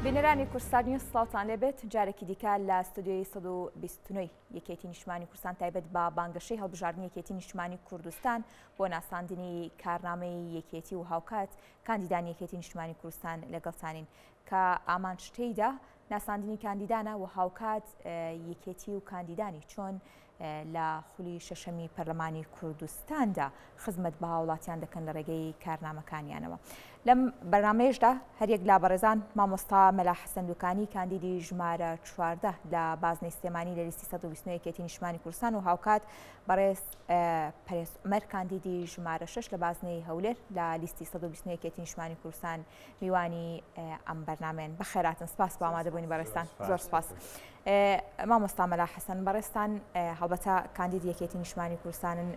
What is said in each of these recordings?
بینەرانی کوردستان نیوز سڵاوتان لێبێت جارێکی دیکە لە ستۆدیۆی 129 یەکێتی نیشتمانی کوردستان تایبەت بە بانگەشەی هەڵبژاردنی یەکێتی نیشتمانی کوردستان بۆ ناساندنی کارنامەی یەکێتی و هاوکات کاندیدانی یەکێتی نیشتمانی کوردستان لەگەڵتانین کە ئامانج تێیدا ناساندنی کاندیدانە و هاوکات یەکێتی و کاندیدانی چۆن لە خولی شەشەمی پەرلەمانی کوردستاندا خزمەت بە هاوڵاتیان دەکەن لە ڕێگەی کارنامەکانیانەوە. لەم بەرنامەیەشدا هەریەک لە بەڕێزان مامۆستا مەلا حەسەن دوکانی کاندیدی ژمارە 14 لە بازنەی سلێمانی لە لیستی 129 یەکێتی نیشتمانی کوردستان و هاوکات بەڕێز پەرێز عومەر کاندیدی ژمارە 6 لە بازنەی هەولێر لە لیستی 129 یەکێتی نیشتمانی کوردستان میوانی ئەم بەرنامەیەن. بەخێراتن، سپاس بۆ ئامادەبوونی بەڕێزتان. زۆر سپاس. مامۆستا مەلا حەسەن، بەڕێزتان هەڵبەتە کاندیدی یەکێتی نیشتمانی کوردستانن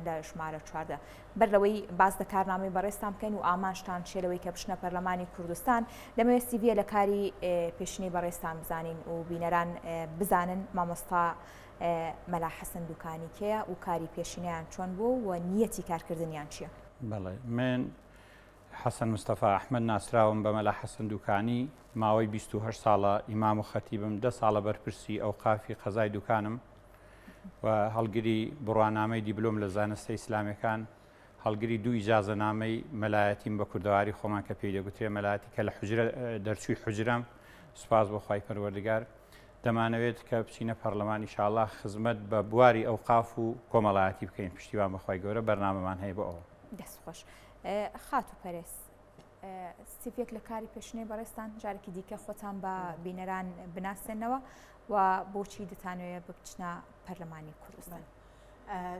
لە ژمارە 14. بەر لەوەی باس لە کارنامەی بەڕێزتان بکەین و ئامانجتان چیە لەوەی کە بچنە پەرلەمانی کوردستان، دەمەوێت سیڤیە لە کاری پێشینەی بەڕێزتان بزانین و بینەران بزانن مامۆستا مەلا حەسەن دوکانی کێیە و کاری پێشینەیان چۆن بووە و نیەتی کارکردنیان چییە؟ بەڵێ من حەسەن مستەفا ئەحمەد ناسراوم بە مەلا حەسەن دوکانی، ماوەی 28 ساڵە ئیمام و خەتیبم، دە ساڵە بەرپرسی ئەوقافی قەزای دوکانم و هەڵگری بڕوانامەی دیبلۆم لە زانستە ئیسلامیەکان، هەڵگری دوو ئیجازەنامەی مەلایەتیم بە کوردەواری خۆمان کە پێی دەگوترێ مەلایەتی کە لە حوجرە دەرچووی حوجرەم، سوپاس بۆ خوای پەروەردگار. دەمانەوێت کە بچینە پەڕلەمان ئیشاڵا خزمەت بە بواری ئەوقاف و کۆمەڵایەتی بکەین، پشتیوان بە خوای گەورە بەرنامەمان هەیە بۆ ئەوە. دەست خۆش خاتوو پەرێز سیڤیەک لە کاری پێشینەی بەڕێزتان جارێکی دیکە خۆتان بە بینەران بناسێنەوە و بۆچی دەتانەوێت بچنە پەرلەمانی کوردستان.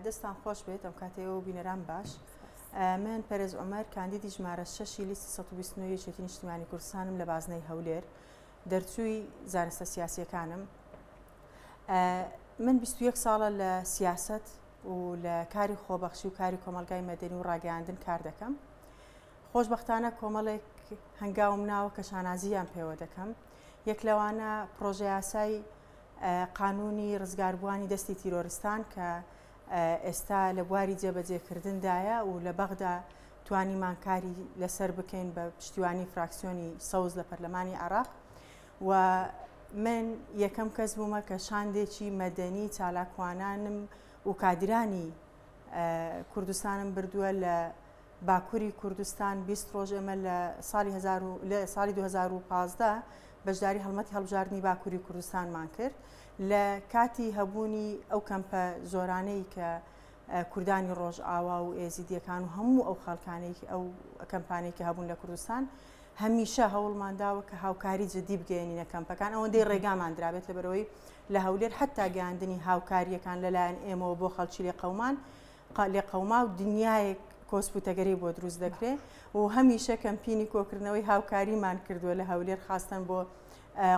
دەستان خۆش بێت ئەم کاتەیە و بینەران باش. من پەرێز عومەر کاندیدی ژمارە شەشی لیستی 129 یەکێتی نیشتیمانی کوردستانم لە بازنەی هەولێر دەرچووی زانستە سیاسیەکانم من 21 ساڵە لە سیاسەت و لە کاری خۆبەخشی و کاری کۆمەڵگای مەدەنی و ڕاگەیاندن کار دەکەم. خۆشبەختانە کۆمەڵێک هەنگاوم ناوە کە شانازییان پێوە دەکەم. یەک لەوانە پڕۆژەیاسای قانوونی ڕزگاربووانی دەستی تیرۆرستان کە ئێستا لە بواری جێبەجێکردندایە و لە بەغدا توانیمان کاری لەسەر بکەین بە پشتیوانی فراکسیۆنی سەوز لە پەرلەمانی عێراق و من یەکەم کەس بوومە کە شاندێکی مەدەنی چالاکوانانم و کادرانی کوردستانم بردووە لە باکووری کوردستان 20 ڕۆژ ئێمە لە ساڵی لە ساڵی 2015 بەشداری هەڵمەتی هەڵبژاردنی باکووری کوردستانمان کرد لە کاتی هەبوونی ئەو کەمپە زۆرانەی کە کوردانی ڕۆژئاوا و ئێزیدیەکان و هەموو ئەو خەڵکانەی ئەو کەمپانەی کە هەبوون لە کوردستان هەمیشە هەوڵمان داوە کە هاوکاری جدی بگەیەنینە کەمپەکان ئەوەندەی ڕێگامان درابێت لەبەرەوەی لە هەولێر حتا گەیاندنی هاوکاریەکان لەلایەن ئێمەوە بۆ خەڵکی لێقەومان لێقەوما و دنیایەک کۆسپ و تەگەرەی بۆ دروست دەکرێت و هەمیشە کەمپینی کۆکردنەوەی هاوکاریمان کردووە لە هەولێر خاستەن بۆ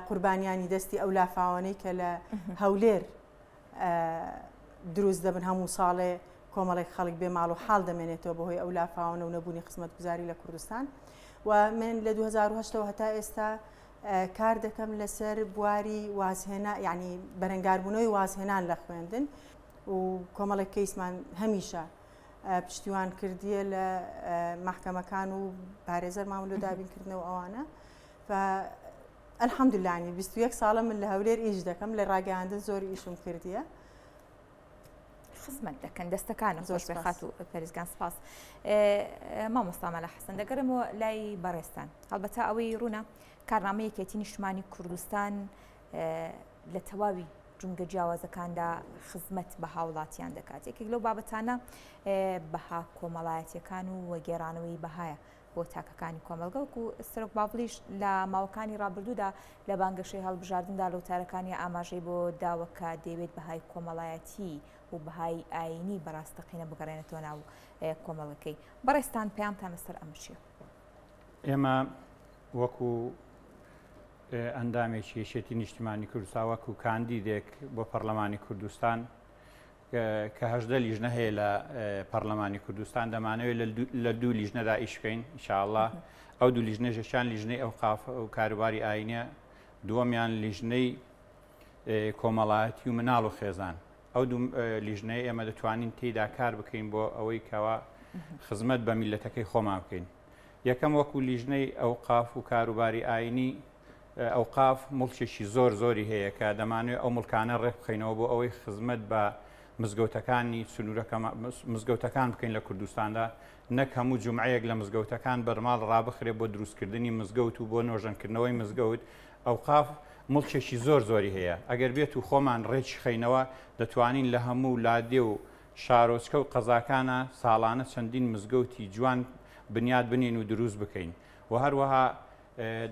قوربانیانی دەستی ئەو لافاوانەی کە لە هەولێر دروست دەبن هەموو ساڵێ کۆمەڵێک خەڵک بێ ماڵ و حاڵ دەمێنێتەوە بەهۆی ئەو لافاوانە و نەبوونی خزمەتگوزاری لە کوردستان و من لە 2010ەوە هەتا ئێستا کار دەکەم لەسەر بواری وازهێنا یعنی بەرەنگاربوونەوەی وازهێنان لە خوێندن و کۆمەڵێک کەیسمان هەمیشە پشتیوان کردیە لە مەحکەمەکان و پارێزەرمان لە دابینکردنەوە ئەوانە الحمدللە یانی 21 ساڵە من لە هەولێر ئیش دەکەم لە ڕاگەیاندن زۆر ئیشم کردیە. خزمەت دەکەن دەستەکانم زۆر بێ خاتوو پەرزگان سپاس مامۆستا مەلا حەسەن دەگەڕێمەوە لای بەڕێزتان هەڵبەتە ئەوەی ڕوونە کارنامە یەکێتی نیشتمانی کوردستان لە تەواوی جومگە جیاوازەکاندا خزمەت بە هاوڵاتیان دەکات یەکێک لەو بابەتانە بەها کۆمەڵایەتیەکان و وەگێڕانەوەی بەهایە بۆ تاکەکانی کۆمەڵگە وەکو سەرۆک باڤڵیش لە ماوەکانی ڕابردوودا لە بانگەشەی هەڵبژاردندا لە وتارەکانی ئاماژەی بۆ داوە کە دەیەوێت بەهای کۆمەڵایەتی و بەهای ئایینی بە ڕاستەقینە بگەڕێنێتەوە ناو کۆمەڵگەکەی. بەڕێزتان پەیامتان لەسەر ئەمە چییە؟ ئێمە وەکو ئەندامێکی یەکێتی نیشتیمانی کوردستان وەکو کاندیدێک بۆ پەرلەمانی کوردستان کە 18 لیژنە هەیە لە پەرلەمانی کوردستان دەمانەوێت لە دوو لیژنەدا ئیش بکەین ئیشاءاللە ئەو دوو لیژنەش یەکیان لیژنەی ئەوقاف و کاروباری ئاینە دووەمیان لیژنەی کۆمەڵایەتی و مناڵ و خێزان ئەو دوو لیژنەیە ئێمە دەتوانین تێیدا کار بکەین بۆ ئەوەی کەوا خزمەت بە میلەتەکەی خۆمان بکەین یەکەم وەکو لیژنەی ئەوقاف و کاروباری ئاینی ئەوقاف موڵکێکی زۆر زۆری هەیە کە دەمانەوێت ئەو موڵکانە ڕێکبخەینەوە بۆ ئەوەی خزمەت بە مزگەوتەکانی سنوورەکەمان مزگەوتەکان بکەین لە کوردستاندا نەک هەموو جومعەیەک لە مزگەوتەکان بەرماڵ ڕابخرێ بۆ دروستکردنی مزگەوت و بۆ نۆژەنکردنەوەی مزگەوت ئەوقاف موڵکێکی زۆر زۆری هەیە ئەگەر بێت و خۆمان ڕێکی خەینەوە دەتوانین لە هەموو لادێ و شارۆچکە و قەزاکانە ساڵانە چەندین مزگەوتی جوان بنیات بنین و دروست بکەین و هەروەها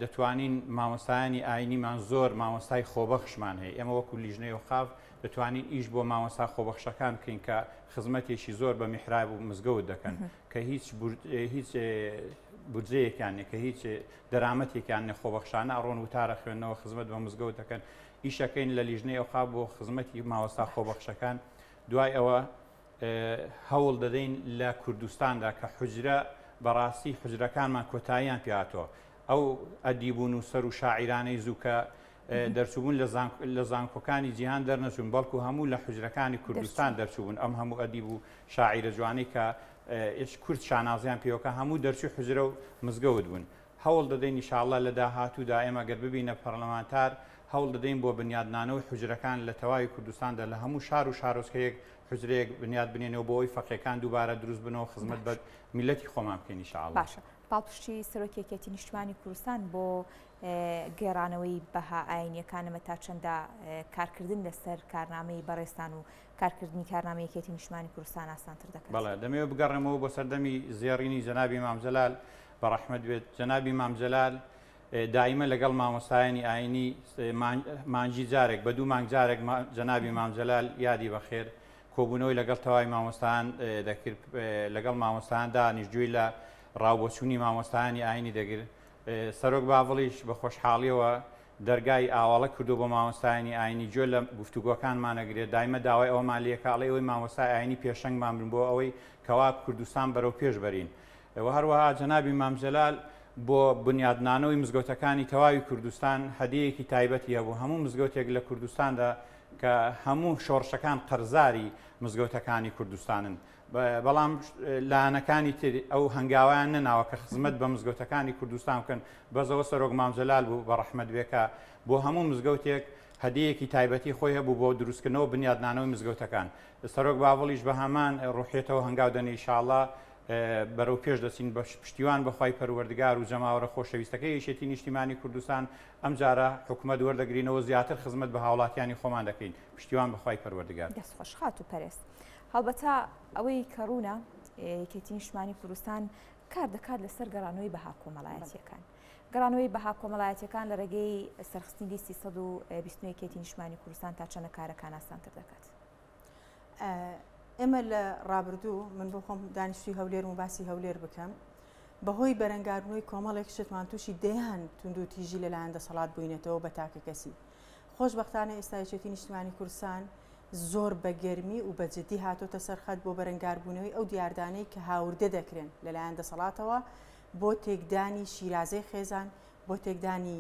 دەتوانین مامۆستایانی ئاینیمان زۆر مامۆستای خۆبەخشمان هەیە ئێمە وەکو لیژنەی ئەوقاف دەتوانین ئیش بۆ مامۆستا خۆبەخشەکان بکەین کە خزمەتێکی زۆر بە میحراب و مزگەوت دەکەن کە هیچ هیچ بودجەیەکیان نیە کە هیچ دەرامەتێکیان نیە خۆبەخشانە ئەڕۆن وتارە خوێندنەوە خزمەت بە مزگەوت دەکەن ئیشەکەین لە لیژنەی ئەوقاف بۆ خزمەتی مامۆستا خۆبەخشەکان دوای ئەوە هەوڵ دەدەین لە کوردستاندا کە حوجرە بەڕاستی حوجرەکانمان کۆتاییان پێهاتووە ئەو ئەدیب و نووسەر و شاعیرانەی زوو کە دەرچووبوون لە زانکۆکانی جیهان دەرنەچوون بەڵکو هەموو لە حوجرەکانی کوردستان دەرچووبوون ئەم هەموو ئەدیب و شاعیرە جوانەی کە کورد شانازیان پێوەکە هەموو دەرچووی حوجرە و مزگەوت بوون هەوڵ دەدەین ان شاء اللە لە داهاتوودا ئێمە گەر ببینە پەرلەمانتار هەوڵ دەدەین بۆ بنیادنانەوەی حوجرەکان لە تەواوی کوردستاندا لە هەموو شار و شارۆچکەیەک حوجرەیەک بنیاد بنێنەوە بۆ ئەوەی فەقێکان دووبارە دروست بنەوە خزمەت بە میللەتی خۆمان بکەین ان شاء اللە. باشە پاڵپشتی سەرۆکی یەکێتی نیشتمانی کوردستان بۆ گێڕانەوەی بەها ئاینیەکان ئەمە تا چەندە کارکردن لەسەر کارنامەی بەڕێزتان و کارکردنی کارنامەی یەکێتی نیشتمانی کوردستان ئاسانتر دەکات؟ بەڵێ دەمەوێت بگەڕێمەوە بۆ سەردەمی زێڕینی جەنابی مام جەلال بەڕەحمەت بێت جەنابی مام جەلال دایمە لەگەڵ مامۆستایانی ئاینی مانگی جارێک بە دوو مانگ جارێک جەنابی مام جەلال یادی بەخێر کۆبوونەوەی لەگەڵ تەواوی مامۆستایان دەکرد لەگەڵ مامۆستایان دانیشت گوێی لە ڕاوبۆچوونی مامۆستایانی ئاینی دەگرت سەرۆک باڤڵیش بە خۆشحاڵیەوە دەرگای ئاواڵە کردو بۆ مامۆستایانی ئاینی گوێ لە گفتوگۆکانمان ئەگرێت دایمە داوای ئەوەمان لێکا ئەڵێ ئەوەی مامۆستای ئاینی پێشەنگمان بن بۆ ئەوەی کەوا کوردستان بەرەو پێش بەرین وە هەروەها جەنابی مام جەلال بۆ بنیادنانەوەی مزگەوتەکانی تەواوی کوردستان هەدیەیەکی تایبەتی هەبوو هەموو مزگەوتێک لە کوردستاندا کە هەموو شۆڕشەکان قەرزاری مزگەوتەکانی کوردستانن بەڵام لایەنەکانی تر ئەو هەنگاویان نەناوە کە خزمەت بە مزگەوتەکانی کوردستان بکەن بەزەوە سەرۆک مام جەلال بوو بە ڕەحمەت بێ کە بۆ هەموو مزگەوتێک هەدیەیەکی تایبەتی خۆی هەبوو بۆ دروستکردنەوە بنیادنانەوەی مزگەوتەکان سەرۆک باڤڵیش بە هەمان ڕوحیەتەوە هەنگاو دەنێ ئیشاڵڵا بەرەو پێش دەچین بە پشتیوان بە خوای پەروەردگار و جەماوەرە خۆشەویستەکەی یەکێتی نیشتیمانی کوردستان ئەمجارە حکومەت وەردەگرینەوە زیاتر خزمەت بە هاوڵاتیانی خۆمان دەکەین پشتیوان بە خوای پەروەردگار. دەست خۆش خاتوو پەرێز. هەڵبەتە ئەوەی کە ڕوونە یەکێتی نیشتمانی کوردستان کار دەکات لەسەر گەڕانەوەی بەها کۆمەڵایەتیەکان. گەڕانەوەی بەها کۆمەڵایەتیەکان لە ڕێگەی سەرخستنی لیستی 129 یەکێتی نیشتمانی کوردستان تا چەنە کارەکان ئاسانتر دەکات؟ ئێمە لە ڕابردوو من بۆ خۆم دانیشتوی هەولێرم و باسی هەولێر بکەم بەهۆی بەرەنگاربوونەوەی کۆمەڵێک شتمان تووشی دەیان توندوتیژی لەلایەن دەسەڵات بووینەتەوە بە تاکە کەسی خۆشبەختانە ئێستا یەکێتی نیشتمانی کوردستان زۆر بە گەرمی و بە جدی هاتۆتە سەر خەت بۆ بەرەنگاربوونەوەی ئەو دیاردانەی کە هاوردە دەکرێن لەلایەن دەسەڵاتەوە بۆ تێکدانی شیرازەی خێزان بۆ تێکدانی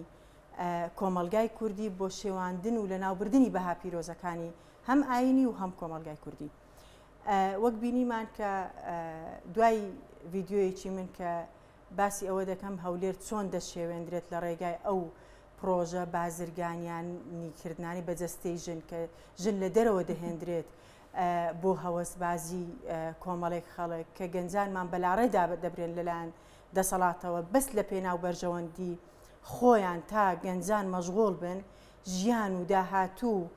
کۆمەڵگای کوردی بۆ شێواندن و لەناوبردنی بەها پیرۆزەکانی هەم ئاینی و هەم کۆمەڵگای کوردی وەک بینیمان کە دوای ڤیددیویەکی من کە باسی ئەوە دەکەم هەولێر چۆن دەشێوێندرێت لە ڕێگای ئەو پرۆژە بازرگانیانی کردنانی بە جەستەی ژن کە ژن لە دەرەوە دەهێندرێت بۆ هەوەسبازی کۆمەڵێک خەڵک کە گەنجانمان بەلاڕێدا دەبرێن لەلایەن دەسەڵاتەوە بەس لە پێناو بەرژەوەندی خۆیان تا گەنجان مەشغوڵ بن ژیان و داهاتوو و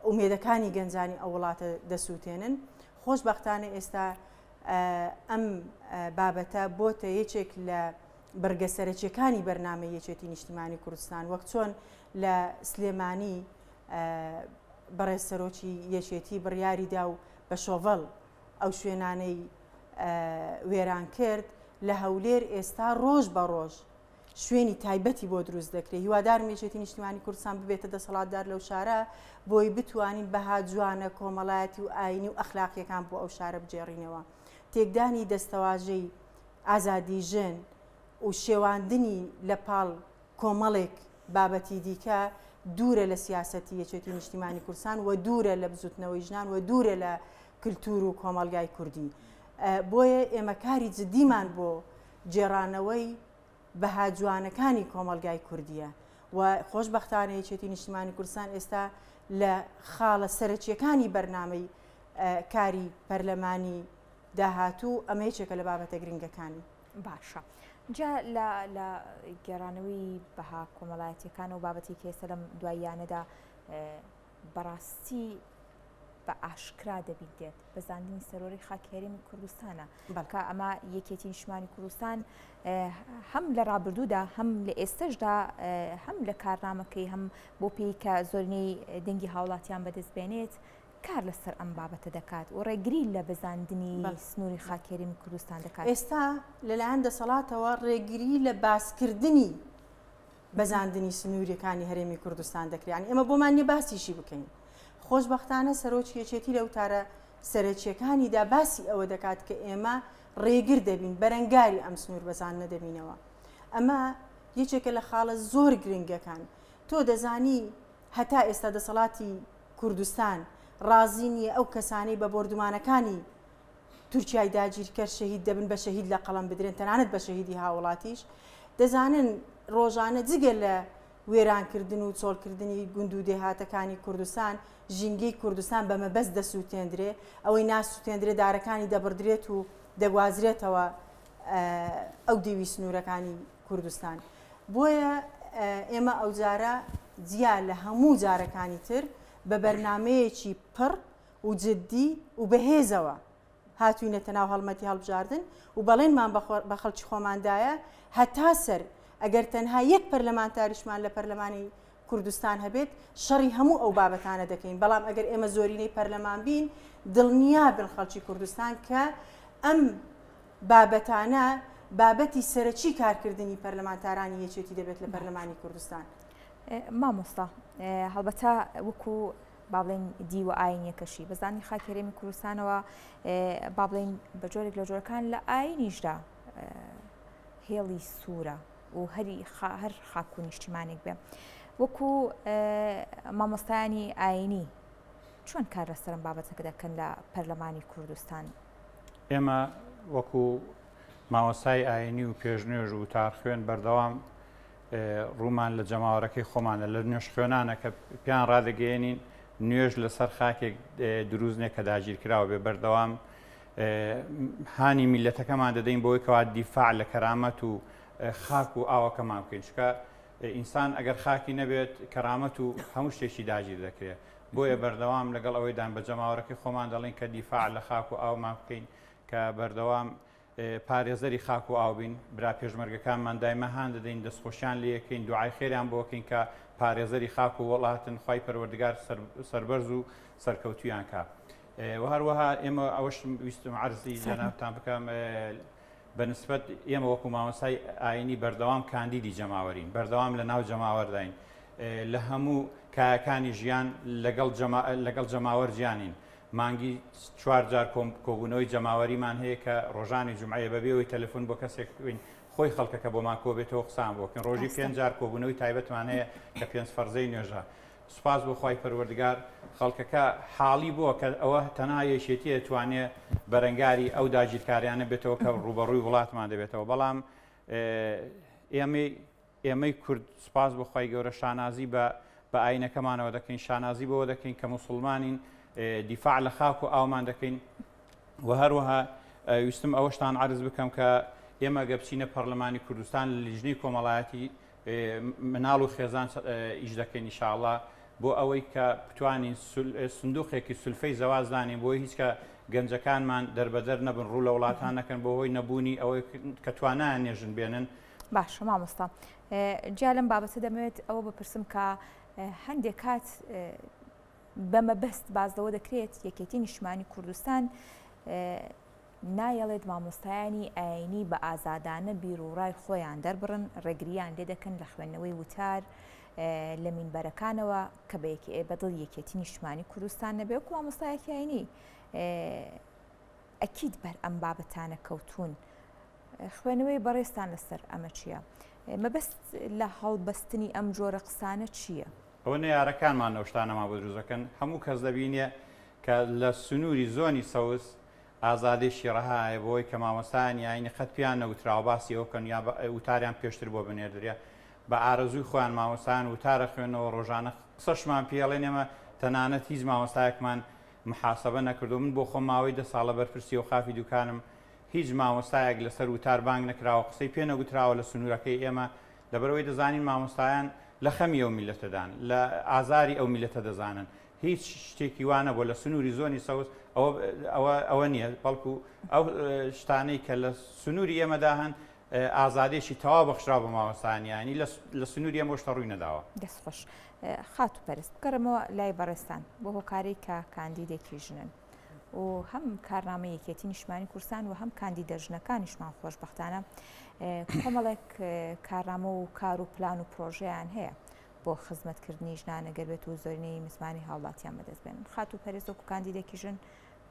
ئومێدەکانی گەنجانی ئەو وڵاتە دەسووتێنن. خۆشبەختانە ئێستا ئەم بابەتە بۆتە یەکێک لە بڕگە سەرەکیەکانی بەرنامەی یەکێتی نیشتیمانی کوردستان وەک چۆن لە سلێمانی بەڕێز سەرۆکی یەکێتی بڕیاریدا و بە شۆڤەڵ ئەو شوێنانەی وێران کرد لە هەولێر ئێستا ڕۆژ بە ڕۆژ شوێنی تایبەتی بۆ دروست دەکرێت هیوادارم یەکێتی نیشتیمانی کوردستان ببێتە دەسەڵاتدار لەو شارە بۆی بتوانین بەها جوانە کۆمەڵایەتی و ئاینی و ئەخلاقیەکان بۆ ئەو شارە بگێڕینەوە تێکدانی دەستەواژەی ئازادی ژن و شێواندنی لە پاڵ کۆمەڵێک بابەتی دیکە دوورە لە سیاسەتی یەکێتی نیشتیمانی کوردستان و دوورە لە بزوتنەوەی ژنان و دوورە لە کلتور و کۆمەڵگای کوردی بۆیە ئێمە کاری جدیمان بۆ گێڕانەوەی بەها جوانەکانی کۆمەڵگای کوردییە و خۆشبەختانە یەکێتی نیشتیمانی کوردستان ئێستا لە خاڵە سەرەکییەکانی بەرنامەی کاری پەرلەمانی داهاتوو ئەمە یەکێکە لە بابەتە گرنگەکانی. باشە جا لە لە گێڕانەوەی بەها کۆمەڵایەتیەکان و بابەتی کە ئێستا لەم دواییانەدا بەڕاستی بە ئاشکرا دەبیندرێت بەزاندنی سەرۆری خاکی هەرێمی کوردستانە بەڵکە ئەمە یەکێتی نیشتمانی کوردستان هەم لە ڕابردوودا هەم لە ئێستشدا هەم لە کارنامەکەی هەم بۆ پێی کە زۆرینەی دەنگی هاوڵاتیان بەدەست بێنێت کار لەسەر ئەم بابەتە دەکات و ڕێگری لە بەزاندنی سنووری خاکی هەرێمی کوردستان دەکات. ئێستا لەلایەن دەسەڵاتەوە ڕێگری لە باسکردنی بەزاندنی سنووریەکانی هەرێمی کوردستان دەکرێت، یانی ئێمە بۆمان نییە باسیشی بکەین. خۆشبەختانە سەرۆکی یەکێتی لە وتارە سەرەکییەکانیدا باسی ئەوە دەکات کە ئێمە ڕێگر دەبین، بەرەنگاری ئەم سنوور بەزاندنە دەبینەوە. ئەمە یەکێکە لە خاڵە زۆر گرنگەکان. تۆ دەزانی هەتا ئێستا دەسەڵاتی کوردستان ڕازی نییە ئەو کەسانەی بە بۆردومانەکانی تورکیای داگیرکەر شەهید دەبن بە شەهید لە قەڵەم بدرێن تەنانەت بە شەهیدی هاوڵاتیش دەزانن ڕۆژانە جگە لە وێرانکردن و چۆڵکردنی گوند و دێهاتەکانی کوردستان ژینگەی کوردستان بە مەبەست دەسووتێندرێ ئەوەی ناسووتێندرێ دارەکانی دەبڕدرێت و دەگوازرێتەوە ئەو دیوی سنوورەکانی کوردستان بۆیە ئێمە ئەوجارە جیا لە هەموو جارەکانی تر بە بەرنامەیەکی پڕ و جدی و بەهێزەوە هاتوینەتە ناو هەڵمەتی هەڵبژاردن و بەڵێنمان بە خەڵکی خۆمان دایە هەتا سەر ئەگەر تەنها یەک پەرلەمانتاریشمان لە پەرلەمانی کوردستان هەبێت شەڕی هەموو ئەو بابەتانە دەکەین بەڵام ئەگەر ئێمە زۆرینەی پەرلەمان بین دڵنیا بن خەڵکی کوردستان کە ئەم بابەتانە بابەتی سەرەکی کارکردنی پەرلەمانتارانی یەکێتی دەبێت لە پەرلەمانی کوردستان. مامۆستا هەڵبەتە وەکو با بڵێین دیوە ئاینیەکەشی بەزانی خاکی هەرێمی کوردستانەوە با بڵێین بە جۆرێک لە جۆرەکان لە ئاینیشدا هێڵی سوورە و هەری هەر خاک و نیشتیمانێک بێ وەکو مامۆستایانی ئاینی چۆن کار لەسەرم بابەتەکە دەکەن لە پەرلەمانی کوردستان؟ ئێمە وەکو مامۆستای ئاینی و پێشنوێژ و وتارخوێن بەردەوام ڕوومان لە جەماوەرەکەی خۆمانە لە نوێژخوێنانە کە پێیان ڕادەگەیەنین نوێژ لەسەر خاکێک دروست نیە کە داگیرکراوە بێ بەردەوام هانی میلەتەکەمان دەدەین بۆی کەوا دیفاع لە کەرامەت و خاک و ئاوەکەمان بکەین چکە ئینسان ئەگەر خاکی نەبێت کەرامەت و هەموو شتێکی داگیر دەکرێت بۆیە بەردەوام لەگەڵ ئەوەیدان بە جەماوەرەکەی خۆمان دەڵێین کە دیفاع لە خاک و ئاومان بکەین کە بەردەوام پارێزەری خاک و ئاو بین برا پێشمەرگەکانمان دایمە هان دەدەین دەستخۆشیان لێکەین دوعای خێریان بۆکەین کە پارێزەری خاک و وڵاتن خوای پەروەردگار سەربەرز و سەرکەوتویان کا و هەروەها ئێمە ئەوەش ویستم عەرزی جەنابتان بکەم بە نسبەت ئێمە وەکو مامۆستای ئاینی بەردەوام کاندیدی جەماوەرین بەردەوام لە ناو جەماوەرداین لە هەموو کایەکانی ژیان لەگەڵ لەگەڵ جەماوەر جیانین مانگی چوار جار کۆبوونەوەی جەماوەریمان هەیە کە ڕۆژانی جمعەیە بەبێ ئەوەی تەلەفۆن بۆ کەسێک بکەین خۆی خەڵکەکە بۆمان کۆبێتەوە قسان بۆ بکەین ڕۆژی پێنج جار کۆبوونەوەی تایبەتمان هەیە کە پێنج فەرزەی نوێژە سوپاس بۆ خوای پەروەردگار خەڵکەکە حاڵی بووە کە ئەوە تەنها یەکێتیە توانێ بەرەنگاری ئەو داگیرکاریانە بێتەوە کە ڕووبەڕووی وڵاتمان دەبێتەوە بەڵام ئێمەی ئێمەی کورد سوپاس بۆ خوای گەورە شانازی بە بە ئاینەکەمانەوە دەکەین شانازی بەوە دەکەین کە موسڵمانین دیفاع لە خاک و ئاومان دەکەین و هەروەها ویستم ئەوەشتان عرض بکەم کە ئێمە گە بچینە پەرلەمانی کوردستان لە لیژنەی کۆمەڵایەتی مناڵ و خێزان ئیش دەکەین ئیشاڵا بۆ ئەوەی کە بتوانین سندوقێکی سولفەی زەواج دانێین بۆی هیچ کە گەنجەکانمان دەربەدەر نەبن ڕوو لە وڵاتان نەکەن بۆ هۆی نەبوونی ئەوەی کە توانایان نیە ژن بێنن. باشە مامۆستا جیا لەم بابەتە دەمەوێت ئەوە بپرسم کە هەندێک کات بە مەبەست باس لەوە دەکرێت یەکێتی نیشتمانی کوردستان نایەڵێت مامۆستایانی ئایینی بە ئازادانە بیروڕای خۆیان دەربڕن، ڕێگرییان لێدەکەن لە خوێندنەوەی وتار لە مینبەرەکانەوە کە بە دڵی یەکێتی نیشتمانی کوردستان نەبێ وەکو مامۆستایەکی ئایینی ئەکید بەر ئەم بابەتانە کەوتوون. خوێنەوەی بەڕێزتان لەسەر ئەمە چییە؟ مەبەست لە هەڵبەستنی ئەم جۆرە قسانە چییە؟ ئەوە نەیارەکانمان ئەو شتانەمان بۆ دروست دەکەن، هەموو کەس دەبینێ کە لە سنووری زۆنی سەوز ئازادێکی ڕەها هەیە بۆ ئەوەی کە مامۆستایانی ئایینی قەت پێیان نەوتراوە باسی ئەوە بکەن یا وتاریان پێشتر بۆ بنێردرێ. بە ئارەزووی خۆیان مامۆستایان وتار ئەخوێننەوە ڕۆژانە قسەشمان پێ ئەڵێن ئێمە تەنانەت هیچ مامۆستایەکمان محاسبە نەکردووە من بۆ خۆم ماوەی دە ساڵە بەرپرسی ئەوقافی دوکانم هیچ مامۆستایەک لەسەر وتار بانگ نەکراوە قسەی پێ نەگوتراوە لە سنوورەکەی ئێمە لەبەرئەوەی دەزانین مامۆستایان لە خەمی ئەو میللەتەدان لە ئازاری ئەو میللەتە دەزانن هیچ شتێکی وا نەبووە لە سنووری زۆنی سەوز ئەوە ئەوە ئەوە نییە بەڵکو ئەو شتانەی کە لە سنووری ئێمەدا هەن ئازادێکی تەواو بەخشراو بە مامۆستایان یانی لە سنووری ئێمە شتە ڕووی نەداوە. دەست خۆش خاتوو پەرست بگەڕێمەوە لای بەڕێزتان بۆ هۆکارەی کە کاندیدێکی ژنن و هەم کارنامەی یەکێتی نیشتمانی کوردستان و هەم کاندیدە ژنەکانیشمان خۆشبەختانە کۆمەڵێک کارنامە و کار و پلان و پرۆژەیان هەیە بۆ خزمەتکردنی ژنان ئەگەر بێت و زۆرینەی متمانەی هاوڵاتیان بەدەست بێنن خاتوو پەرست وەکو کاندیدێکی ژن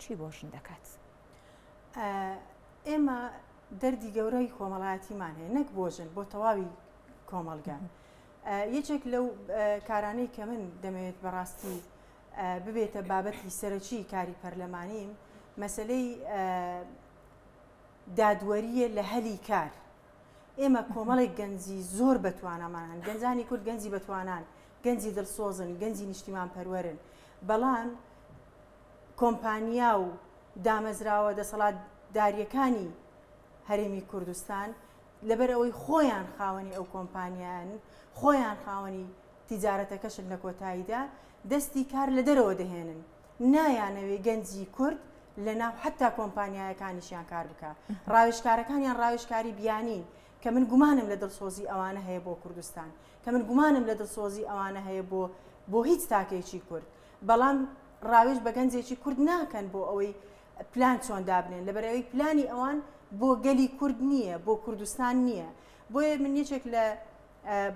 چی بۆ ژن دەکات؟ ئێمە دەردی گەورەی کۆمەڵایەتیمان هەیە نەک بۆ ژن بۆ تەواوی کۆمەڵگە یەکێک لەو کارانەی کە من دەمەوێت بەڕاستی ببێتە بابەتی سەرەکی کاری پەرلەمانیم مەسلەی دادوەریە لە هەلی کار ئێمە کۆمەڵێک گەنجی زۆر بەتوانامان هەن گەنجانی کورد گەنجی بەتوانان گەنجی دڵسۆزن گەنجی نیشتیمان پەروەرن بەڵام کۆمپانیا و دامەزراوە دەسەڵاتدارییەکانی هەرێمی کوردستان لەبەر ئەوەی خۆیان خاوەنی ئەو کۆمپانیایەن، خۆیان خاوەنی تیجارەتەکەشن لە کۆتاییدا دەستی کار لە دەرەوە دەهێنن، نایانەوێ گەنجی کورد لە ناو حەتا کۆمپانیایەکانیشیان کار بکا. ڕاوێژکارەکانیان ڕاوێژکاری بیانین کە من گومانم لە دڵسۆزی ئەوانە هەیە بۆ کوردستان، کە من گومانم لە دڵسۆزی ئەوانە هەیە بۆ بۆ هیچ تاکێکی کورد. بەڵام ڕاوێژ بە گەنجێکی کورد ناکەن بۆ ئەوەی پلان چۆن دابنێن لەبەرئەوەی پلانی ئەوان بۆ گەلی کورد نییە بۆ کوردستان نییە بۆیە من یەکێک لە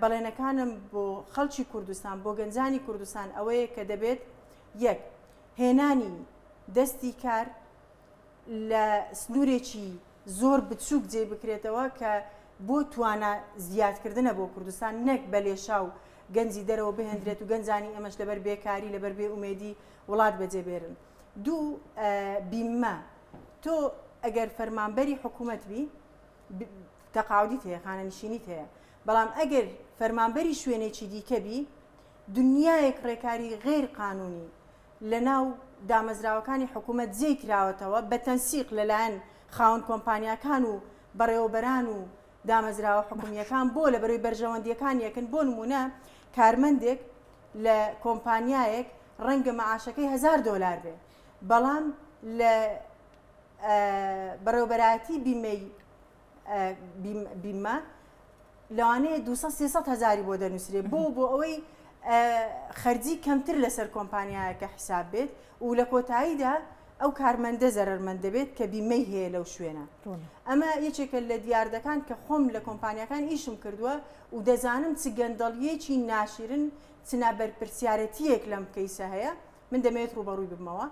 بەڵێنەکانم بۆ خەڵکی کوردستان بۆ گەنجانی کوردستان ئەوەیە کە دەبێت یەک هێنانی دەستی کار لە سنوورێکی زۆر بچووک جێ بکرێتەوە کە بۆ توانا زیادکردنە بۆ کوردستان نەک بە لێشاو گەنجی دەرەوە بهێندرێت و گەنجانی ئێمەش لەبەر بێکاری لەبەر بێ ئومێدی وڵات بەجێ بێرن. دوو بیمە تۆ ئەگەر فەرمانبەری حکوومەت بی تەقاعودیت هەیە خانەنشینیت هەیە بەڵام ئەگەر فەرمانبەری شوێنێکی دیکە بی دنیایەک ڕێکاری غیر قانونی لەناو دامەزراوەکانی حکوومەت جێی کراوەتەوە بە تەنسیق لەلایەن خاوەن کۆمپانیاکان و بەڕێوەبەران و دامەزراوە حکومییەکان بۆ لەبەرەی بەرژەوەندییەکانیەکن بۆ نموونە کارمەندێک لە کۆمپانیایەک ڕەنگە مەعاشەکەی هەزار دۆلار بێ بەڵام لە بەڕێوەبەرایەتی بیمەی بیمە لەوانەیە 200 300 هەزاری بۆ دەنووسرێ بۆ بۆ ئەوەی خەرجی کەمتر لەسەر کۆمپانیایەکە حیساب بێت و لە کۆتاییدا ئەو کارمەندە زەرەرمەند دەبێت کە بیمەی هەیە لەو شوێنە. ئەمە یەکێکە لە دیاردەکان کە خۆم لە کۆمپانیاکان ئیشم کردووە و دەزانم چ گەندەڵییەکی ناشیرن چ نابەرپرسیارەتییەک لەم کەیسە هەیە من دەمەوێت ڕووبەڕووی ببمەوە.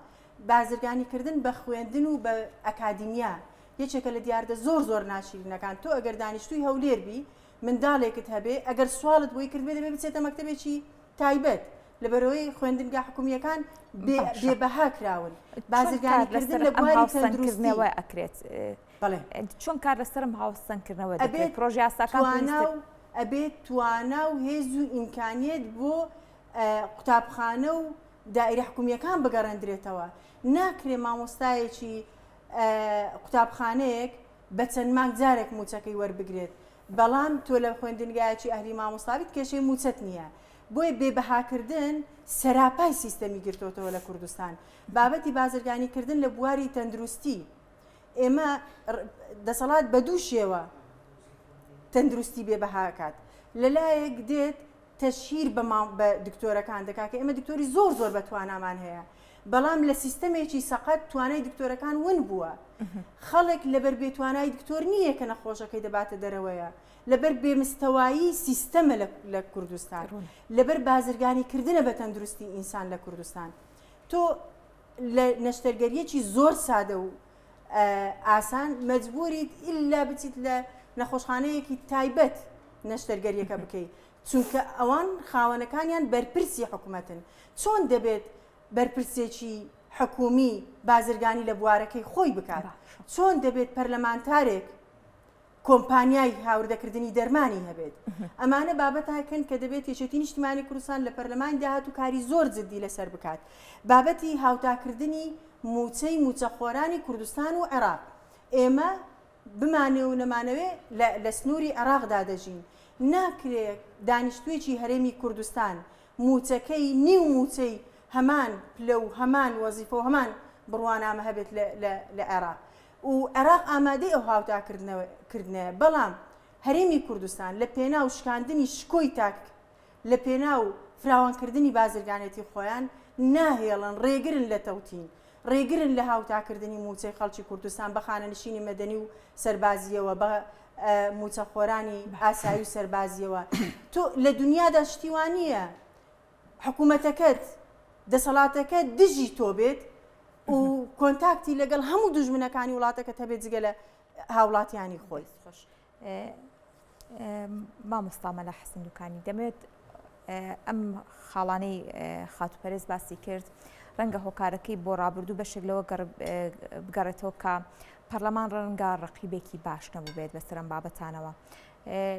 بازرگانیکردن بە خوێندن و بە ئەکادیمیا یەکێکە لە دیاردە زۆر زۆر ناشیرینەکان. تۆ ئەگەر دانیشتووی هەولێر بی منداڵێکت هەبێ ئەگەر سواڵت بۆی کردبێ دەبێ بچێتە مەکتەبێکی تایبەت لەبەرئەوەی خوێندنگا حکومییەکان بێ باشە بێ بەها کراون چۆن کار بازرگانیکردن لەسەر لە ئەم بواری تەندروستی هاوسەنگکردنەوە ئەکرێت بەڵێ چۆن کار لەسەر ئەم هاوسەنگکردنەوە دەکرێت ئەبێت پرۆژە یاساکان توانا پێویستە و ئەبێت توانا و هێز و ئیمکانیەت بۆ قوتابخانە و دائیرە حکومییەکان بگەڕێندرێتەوە ناکرێ مامۆستایەکی قوتابخانەیەک بە چەند مانگ جارێک مووچەکەی وەربگرێت بەڵام تۆ لە خوێندنگایەکی ئەهلی مامۆستا بیت کێشەی مووچەت نییە. بۆیە بێ بەهاکردن سەراپای سیستەمی گرتۆتەوە لە کوردستان. بابەتی بازرگانی کردن لە بواری تەندروستی ئێمە دەسەڵات بە دوو شێوە تەندروستی بێ بەهاکات. لەلایەک دێت تەشهیر بە بە دکتۆرەکان دەکات کە ئێمە دکتۆری زۆر زۆر بە توانامان هەیە بەڵام لە سیستەمێکی سەقەت توانای دکتۆرەکان ون بووە خەڵک لەبەر بێتوانای دکتۆر نییە کە نەخۆشەکەی دەباتە دەرەوەیە لەبەر بێمستەوایی سیستەمە لە کوردستان لەبەر بازرگانی کردنە بە تەندروستی ئینسان لە کوردستان تۆ لە نەشتەرگەریەکی زۆر سادە و ئاسان مەجبوریت ئللا بچیت لە نەخۆشخانەیەکی تایبەت نەشتەرگەریەکە بکەیت چونکە ئەوان خاوەنەکانیان بەرپرسی حکومەتن چۆن دەبێت بەرپرسێکی حکومی بازرگانی لە بوارەکەی خۆی بکات چۆن دەبێت پەرلەمانتارێک. کۆمپانیای هاوردەکردنی دەرمانی هەبێت. ئەمانە بابەتاکن کە دەبێت یەکێتی نیشتیمانی کوردستان لە پەرلەمانی داهاتوو کاری زۆر جددی لەسەر بکات. بابەتی هاوتاکردنی مووچەی مووچەخۆرانی کوردستان و عێراق. ئێمە بمانەوێ و نەمانەوێ لە سنووری عێراقدا دەژین. ناکرێ دانیشتوویەکی هەرێمی کوردستان مووچەکەی نیو مووچەی هەمان پلە و هەمان وەزیفە و هەمان بڕوانامە هەبێت لە عێراق. و عێراق ئامادەی ئەو هاوتاکردنەیە، بەڵام هەرێمی کوردستان لە پێناو شکاندنی شکۆی تاک، لە پێناو فراوانکردنی بازرگانێتی خۆیان ناهێڵن، ڕێگرن لە تەوتین، ڕێگرن لە هاوتاکردنی مووچەی خەڵکی کوردستان بە خانەنشینی مەدەنی و سەربازییەوە، بە مووچەخۆرانی ئاسایی و سەربازییەوە. تۆ لە دنیادا شتی وا نییە حکوومەتەکەت، دەسەڵاتەکەت دژی تۆ بێت و کۆنتاکتی لەگەڵ هەموو دوژمنەکانی وڵاتەکەت هەبێت جگە لە هاوڵاتیانی خۆی. خۆش مامۆستا مەلا حەسەن دوکانی دەمەوێت ئەم خاڵانەی خاتوو پەرێز باسی کرد ڕەنگە هۆکارەکەی بۆ ڕابردوو بەشێک لەوە بگەڕێتەوە کە پەرلەمان ڕەنگە ڕقیبێکی باش نەبوو بێت بەسەر ئەم بابەتانەوە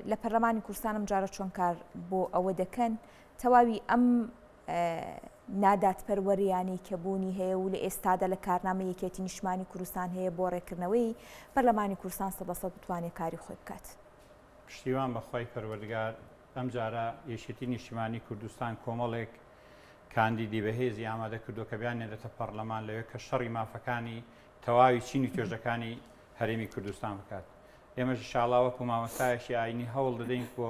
لە پەرلەمانی کوردستانم جارە چۆن کار بۆ ئەوە دەکەن تەواوی ئەم نادادپەروەریانەی کە بوونی هەیە و لە ئێستادا لە کارنامەی یەکێتی نیشتمانی کوردستان هەیە بۆ ڕێکردنەوەی پەرلەمانی کوردستان سەدەسەد بتوانێت کاری خۆی بکات. پشتیوان بە خوای پەروەردگار ئەمجارە یەکێتی نیشتیمانی کوردستان کۆمەڵێک کاندیدی بەهێزی ئامادە کردووە کە بیاننێرێتە پەڕلەمان لەوێ کە شەڕی مافەکانی تەواوی چین و توێژەکانی هەرێمی کوردستان بکات. ئێمەش ئیشاڵا وەکو مامۆستایەکی ئاینی هەوڵ دەدەین بۆ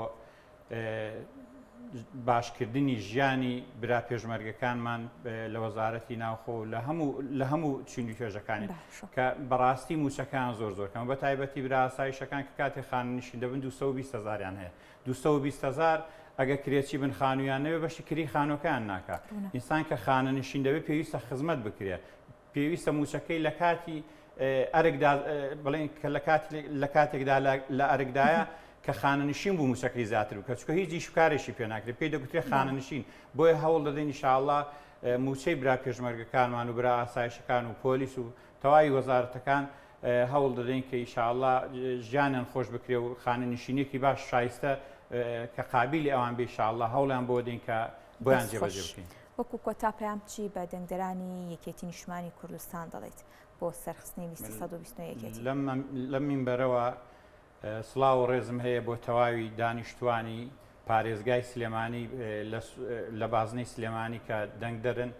باشکردنی ژیانی برا پێشمەرگەکانمان لە وەزارەتی ناوخۆ لە هەموو لە هەموو چین و توێژەکانی کە بەڕاستی موچەکان زۆر زۆر کەم بە تایبەتی برا ئاسایشەکان کە کاتێ خانەنشین دەبن 220 هزاریان هەیە 220 هزار ئەگە کرێچی بن خانوویان نەوێ بەشی کری خانوەکەیان ناکا ئینسان کە خانەنشین دەبێت پێویستە خزمەت بکرێ پێویستە مووچەکەی لە کاتی ئەرکدا بڵێن کە لە کاتی لە کاتێکدا لە ئەرکدایە کە خانەنشین بوو مووچەکەی زیاتر بکە چونکە هیچ ئیش و کارێکی پێ ناکرێت پێی دەگوترێ خانەنشین بۆیە هەوڵ دەدەین ئینشاءاللە مووچەی برا پێشمەرگەکانمان و برا ئاسایشەکان و پۆلیس و تەواوی وەزارەتەکان هەوڵ دەدەین کە ئیشاءاللە ژیانیان خۆش بکرێ و خانەنشینێکی باش شایستە کە قابیلی ئەوان بێ ئیشاءاللە هەوڵیان بۆ دەین کە بۆیان جێبەجێ بکەین. وەکو کۆتا پەیام چی بە دەنگدەرانی یەکێتی نیشتمانی کوردستان دەڵێیت بۆ سەرخستنی لیستی 129 یەکێتی؟ لەم مینبەرەوە سڵاو و ڕێزم هەیە بۆ تەواوی دانیشتوانی پارێزگای سلێمانی لە بازنەی سلێمانی کە دەنگدەرن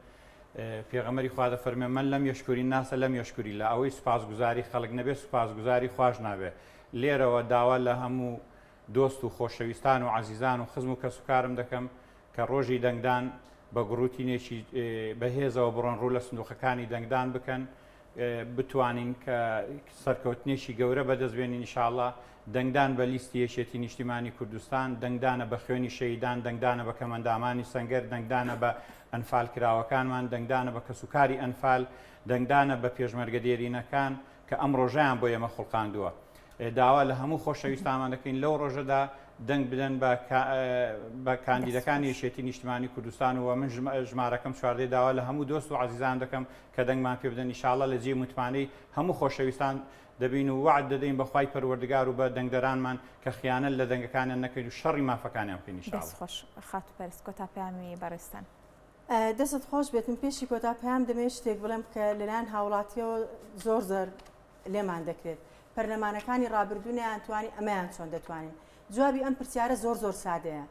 پێغەمبەری خوا دەفەرمێ من لەم یەشکوری ناسە لەم یەشکوری لە ئەوەی سوپاسگوزاری خەڵک نەبێ سوپاسگوزاری خواش نابێ لێرەوە داوا لە هەموو دۆست و خۆشەویستان و عەزیزان و خزم و کەسوکارم دەکەم کە ڕۆژی دەنگدان بە گوڕوتینێکی بەهێزەوە بڕۆن ڕوو لە سندوقەکانی دەنگدان بکەن بتوانین کە سەرکەوتنێکی گەورە بەدەست بێنین ئینشاءاللە دەنگدان بە لیستی یەکێتی نیشتیمانی کوردستان دەنگدانە بە خوێنی شەهیدان دەنگدانە بە کەمەندامانی سەنگەر دەنگدانە بە ئەنفال کراوەکانمان دەنگدانە بە کەسوکاری ئەنفال دەنگدانە بە پێشمەرگە دێرینەکان کە ئەم ڕۆژەیان بۆ ئێمە خوڵقاندووە. داوا لە هەموو خۆشەویستانمان دەکەین لەو ڕۆژەدا دەنگ بدەن بە کاندیدەکانی یەکێتی نیشتمانی کوردستان و من ژمارەکەم چواردەی داوا لە هەموو دۆست و عەزیزان دەکەم کە دەنگمان پێ بدەن ئیشاڵڵا لە جێی متمانەی هەموو خۆشەویستان دەبین و وەعد دەدەین بە خوای پەروەردگار و بە دەنگدەرانمان کە خیانەت لە دەنگەکانیان نەکەین و شەڕی مافەکانیان بکەین ئیشاڵڵا. دەست خۆش خاتوو پەرست کۆتا پەیامی بەڕێزتان. دەستت خۆش بێت من پێشی کۆتا پەیام دەمەوێت شتێک بڵێم کە لەلایەن هاوڵاتیەوە زۆر زۆر لێمان دەکرێت پەرلەمانەکانی ڕابردوو نەیانتوانی ئەمەیان چۆن دەتوانین جوابی ئەم پرسیارە زۆر زۆر سادەیە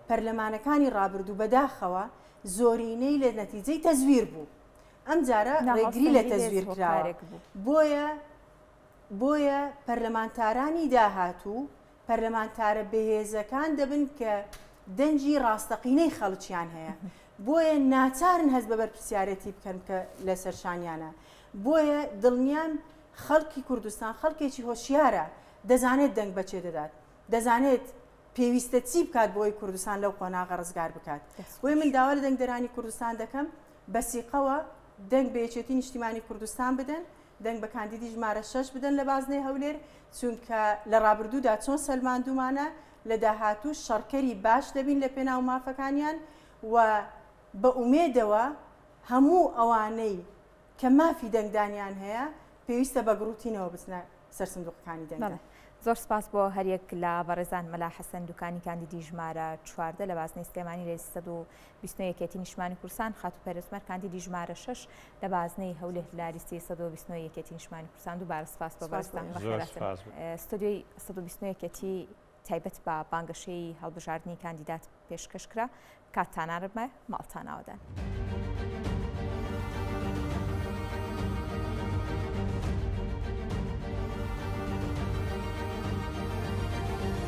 پەرلەمانەکانی ڕابردوو بەداخەوە زۆرینەی لە نەتیجەی تەزویر بوو ئەم جارە ڕێگری لە تەزویر کراوە بۆیە بۆیە پەرلەمانتارانی داهاتوو پەرلەمانتارە بەهێزەکان دەبن کە دەنگی ڕاستەقینەی خەڵکیان هەیە بۆیە ناچارن هەست بە بەرپرسیارێتی بکەن کە لەسەر شانیانە بۆیە دڵنیام خەڵکی کوردستان خەڵکێکی هۆشیارە دەزانێت دەنگ بەچێ دەدات دەزانێت پێویستە چی بکات بۆی کوردستان لەو قۆناغە ڕزگار بکات بۆیە من داوا لە دەنگدەرانی کوردستان دەکەم بەسیقەوە دەنگ بە یەکێتی نیشتیمانی کوردستان بدەن دەنگ بە کاندیدی ژمارە شەش بدەن لە بازنەی هەولێر، چونکە لە ڕابردوودا چۆن سەلماندوومانە، لە داهاتووش شەڕکەری باش دەبین لە پێناو مافەکانیان و بە ئومێدەوە هەموو ئەوانەی کە مافی دەنگدانیان هەیە پێویستە بە گڕوتینەوە بچنە سەر سندوقەکانی دەنگدان. بەڵێ. زۆر سپاس بۆ هەریەک لە بەڕێزان مەلا حەسەن دوکانی کاندیدی ژمارە 14 لە بازنەی سلێمانی لە لیستی 129 یەکێتی نیشتمانی کوردستان، خاتوو پەروێز عومەر کاندیدی ژمارە 6 لە بازنەی هەولێر لە لیستی 129 یەکێتی نیشتمانی کوردستان. دووبارە سپاس بۆ بەڕێزتان. بەخێرهاتن. ستۆدیۆی 129 یەکێتی تایبەت بە بانگەشەی هەڵبژاردنی کاندیدات پێشکەش کرا. کاتتان ئارەمە، ماڵتان ئاوەدان.